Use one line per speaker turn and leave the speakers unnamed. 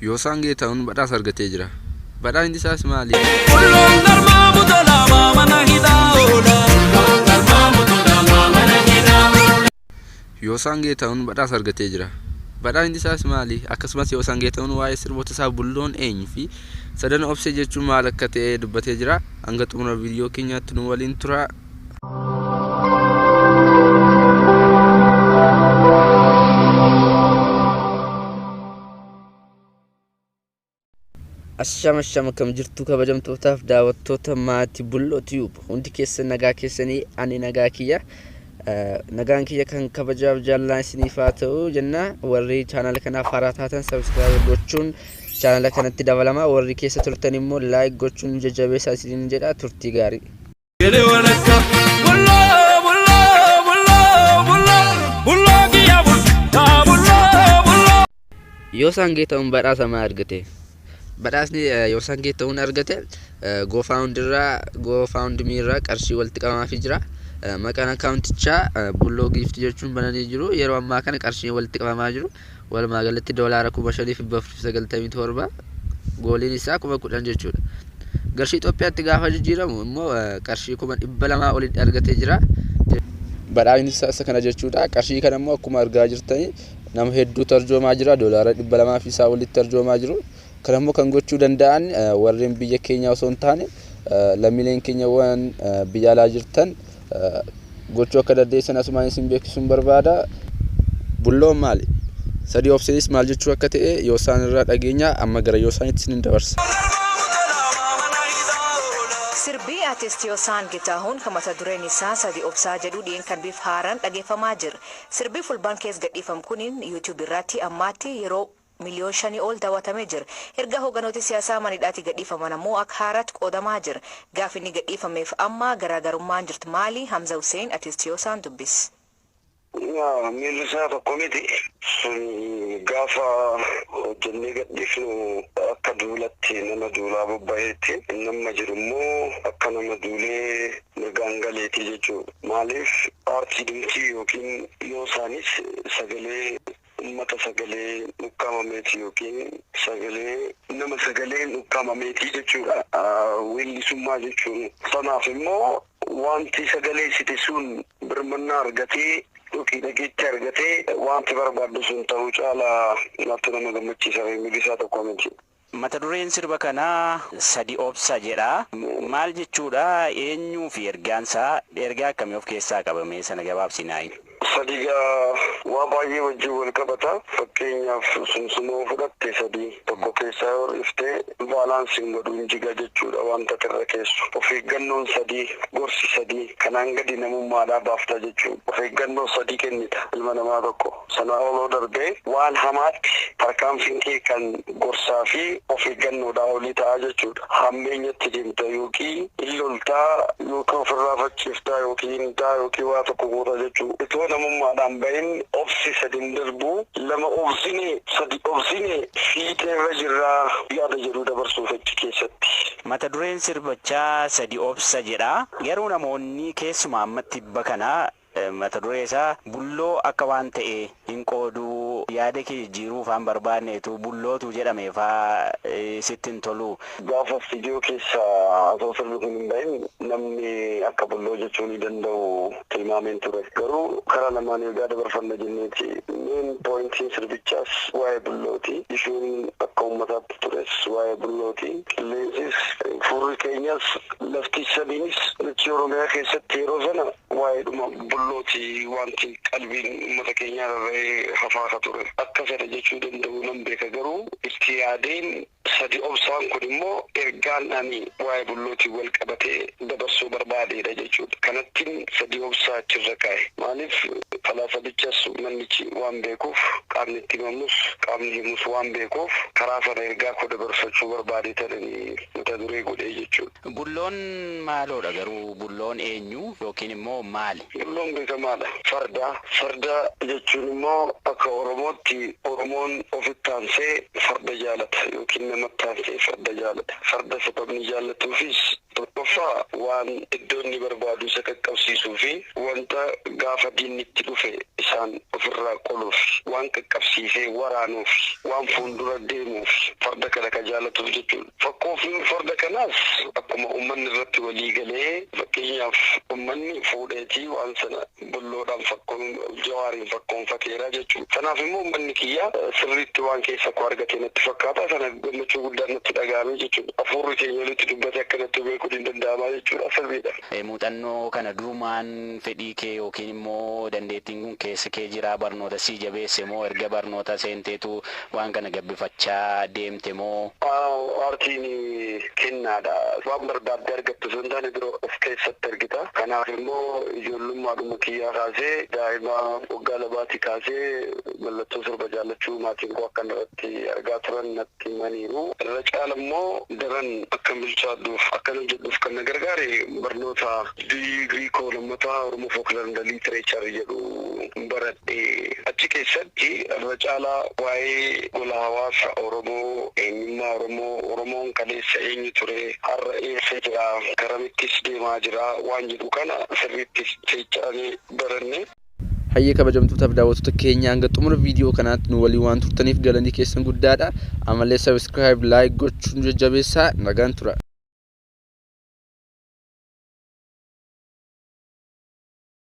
Yoosaan Geetahuun badhaasa argatee jira. Badhaasni isaas maali?
Bulloon garmaa butolaa mana hidhaa oola.
Yoosaan Geetahuun badhaasa argatee jira. Badhaasni isaas maali? Akkasumas Yoosaan Geetahuun waa'ee sirboota isaa Bulloon eenyu fi sadan obsee jechuun maal akka ta'e dubbatee jira. Hanga xumura viidiyoo keenyaatti nu waliin tura. Ashama ashama kam jirtu kabajamtootaaf daawwattoota maatii Bulloo Tube, hundi keessan nagaa keessanii? Ani nagaa kiyya. Nagaan kiyya kan kabajaaf jaallaan isiniif haa ta'u jenna. Warri chaanala kanaaf haaraa taatan subscribe gochuun chaanala kanatti dabalama, warri keessa turtan immoo like gochuun jajjabeessaa isiniin jedha. Turtii gaarii.
Gele walakka. Bulloo bulloo bulloo bulloo bulloo kiyya bulloo bulloo bulloo.
Yoosaan Geetahuun badhaasa maal argate? Badhaasni Yoosaan Geetahuun argate GoFundMe irraa qarshii walitti qabamaafii jira. Maqaan akkaawuntichaa Bulloo Giiftii jechuun bananii jiru. Yeroo ammaa kana qarshiin walitti qabamaa jiru walumaa galatti $5,497, goaliin isaa 10,000 jechuudha. Qarshii Itoophiyaatti gaafa jijjiiramu immoo qarshii 200,000 olitti argatee jira. Badhaasni isaa isa kana jechuudha. Qarshii kana immoo akkuma argaa jirtanii nama hedduu tarjoomaa jira. $200 fi isaa olitti tarjoomaa jiru. Kana immoo kan gochuu danda'an warreen biyya keenyaa osoo hin taane, lammiileen keenya waan biyya alaa jirtan gochuu akka dandeessan asumaan isin beeksisuun barbaada. Bulloon maali? Sadii obseenis maal jechuu akka ta'e Yoosaan irraa dhageenya. Amma gara Yoosaanitti isin dabarsa.
Sirbii artist Yoosaan Getaahuun kan mata dureen isaa Sadi Obsaa jedhu dhiin kan bifa haaraan dhageeffamaa jira. Sirbii fulbaan keessa gadhiifamu kuniin YouTube irratti ammaatti yeroo 5 miliyoona ol daawwatamee jira. Erga hoogganooti siyaasaa manidhaatti gadhiifaman ammoo akka haaraatti qoodamaa jira. Gaafi inni gadhiifameef amma garaagarummaan jirtu maali? Hamza Hussein artist Yoosaan dubbis.
Miilli isaa tokko miti. Sun gaafa hojjennee gadhiifnu akka duulatti nama duulaa bobba'eetti, nama jiru immoo akka nama duulee mirgaan galeetii jechuudha. Maaliif, paartii dhumtii yookiin yoo isaanis sagalee ummata sagalee ukkaamameeti yookiin sagalee nama sagaleen ukkaamameetii jechuudha. Weellisummaa jechuun. Sanaaf immoo wanti sagalee site sun birmannaa argatee yookiin dhageetti argatee wanti barbaaddu sun ta'uu caalaa natti nama gammachiisa, miilli tokko miti.
Mata dureen sirba kanaa Sadi Obsa jedha. Maal jechuudha? Eenyuu fi ergaansaa ergaa akkamii of keessaa qabame? Sana gabaabsinaa.
Sadigaa waa baay'ee wajjin wal qabata. Fakkeenyaaf, sumsumoo fudhatte, sadii tokko keessaa yoo dhiftee balanceiin godhuun jiga jechuudha wanta irra keessu. Of eeggannoon sadii, gorsi sadii kanaan gadi namummaadhaa baafta jechuudha. Of eeggannoo sadii kennita ilma namaa tokko. Sana oloo darbee waan hamaatti tarkaanfiin kee kan gorsaa fi of eeggannoodhaa olii ta'a jechuudha. Hammeenyatti deemta yookiin illoltaa yookiin ofirraa facciiftaa yookiin himtaa yookiin waa tokko goota jechuudha. Itoo namummaadhaan bahin obsi sadin darbu, lama obsine, sadi obsine, fiixeerra jirraa yaada jedhu dabarsuuf achi keessatti.
Mata dureen sirbichaa Sadi Obsa jedha. Garuu namoonni keessumaa ammatti tibba kana mata duree isaa bulloo akka waan ta'e hin qooduu, yaada kee jijjiiruu faan barbaanneetu bullootu jedhame faa sitti hin tolu.
Gaafa istiidiyoo keessa osoo sirbi kun hin bahin namni akka bulloo jechuu ni danda'u tilmaameen ture. Garuu karaa lamaan ergaa dabarfanna jenneeti. Main pointiin sirbichaas waa'ee bullooti. Ishuun akka uummataatti tures waa'ee bullooti. Qilleensis, furri keenyas, lafti sadiinis dachee Oromiyaa keessatti yeroo sana waa'eedhuma bullooti wanti qalbiin uummata keenyaa rarra'ee hafaa ka ture. Akka sana jechuu danda'u nan beeka, garuu itti yaadeen sadi obsaan kun immoo ergaan ani waa'ee bullootiin wal qabatee dabarsuu barbaadeedha jechuudha. Kanattiin sadi obsaa achirra kaa'e. Maaliif, falaasamichas uummannichi waan beekuuf, qaamni itti himamus qaamni himus waan beekuuf, karaa sana ergaa koo dabarsachuu barbaade tananii mata duree godhee jechuudha.
Bulloon maaloodha garuu? Bulloon eenyu yookiin immoo maali?
Bulloon beekamaadha. Farda. Farda jechuun immoo akka Oromootti Oromoon ofitti aansee farda jaalata yookiin namatti aansee farda jaalata. Farda sababni jaallatuufis tokko Tokkoffaa, waan iddoo inni barbaadu isa qaqqabsiisuu fi wanta gaafa diinni itti dhufe isaan ofirraa qoluuf, waan qaqqabsiisee waraanuuf, waan fuuldura deemuuf farda kana ka jaalatuuf jechuudha. Fakkoofiin farda kanaas akkuma uummanni irratti walii galee, fakkeenyaaf uummanni fuudheetii waan sana Bulloodhaan fakkoon Jawaariin fakkoonfateera jechuudha. Kanaaf immoo uummanni kiyya sirriitti waan keessa koo argate natti fakkaata. Sana gammachuu guddaan natti dhaga'ame jechuudha. Hafuurri keenya walitti dubbate akkanatti beekuun hin danda'amaa jechuudha. Sirriidha.
Muuxannoo kana durumaan fedhii kee yookiin immoo dandeettiin kun keessa kee jira, barnoota sii jabeesse moo erga barnoota seenteetu waan kana gabbifachaa deemte moo?
Aartiin kennaadha. Waan barbaadde argattu osoo hin taane dura of keessatti argita. Kanaaf immoo ijoollummaadhuma kiyyaa kaasee, daa'ima waggaa 2tii kaasee, mallattoo sirba jaallachuu maatiin koo akkan irratti argaa turan natti himaniiru. Irra caala immoo daran akkan bilchaadhuuf, akkan hojjedhuuf kan na gargaare barnoota digirii koo lammataa Oromoo Folklore and Literature jedhu baradhe. Achi keessatti irra caalaa waa'ee gola hawaasa Oromoo, eenyummaa Oromoo, Oromoon kaleessa eenyu ture, har'a eessa jira, garamittis deemaa jira waan jedhu kana sirriitti seecca'anii baranne.
Hayyee, kabajamtootaaf daawwattoota keenya, hanga xumura viidiyoo kanaatti nu waliin waan turtaniif galanni keessan guddaadha. Ammallee subscribe, like gochuun jajjabeessaa. Nagaan tura.